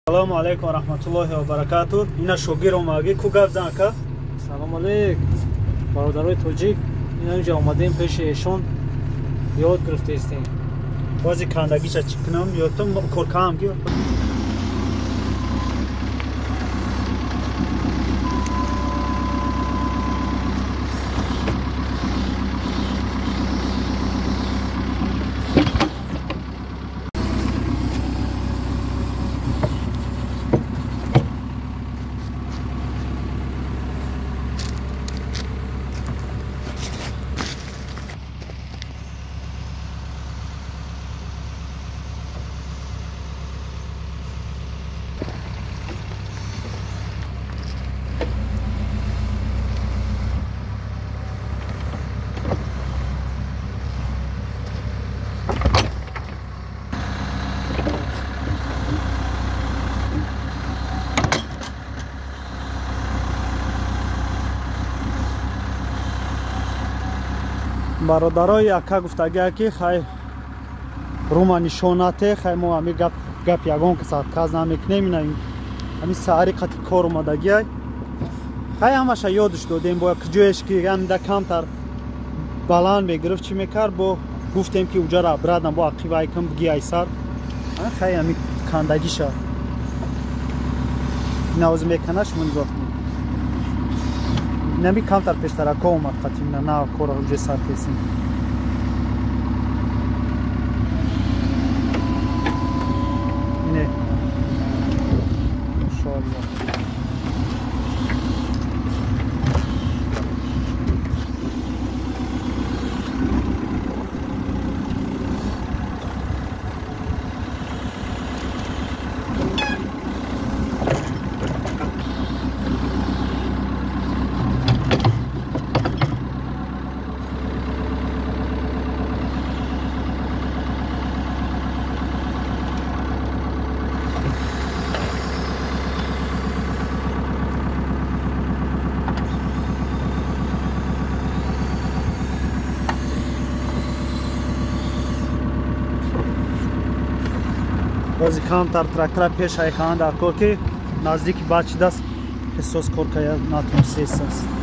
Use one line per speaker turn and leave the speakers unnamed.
Салому алейкум ва раҳматуллоҳи ва баракату. Ина шогир омаги ку гап зан ака?
Салому алейк. Бародарои тоҷик, ина инҷа омадем пеши эшон ёд гирифтаистем.
Бози кандагиша чӣ кунам? Ёдтум коркаам ки. Бародарои ака гуфтагия ки хай рума нишонате, хай мо ҳами гап ягон кас отказ намекунем. Ина ҳами саҳари қати кор омадагиай, хай ҳамаша ёдш додем. Бо ҷоеш ки ҳамида камтар баланд мегирифт, чӣ мекард, бо гуфтем ки уҷара обратно бо ақибай кун, буги айсар. Хай ҳами кандагиша навоз мекана, шумо нигоҳ кунед. Нами камтар пештарако омад қатимна на кора уҷе сар кесим. Ине машоаллоҳ. Бози камтар трактора пеш айхаан дар кор ки наздики бачи даст ҳиссос кор кая натонистааст.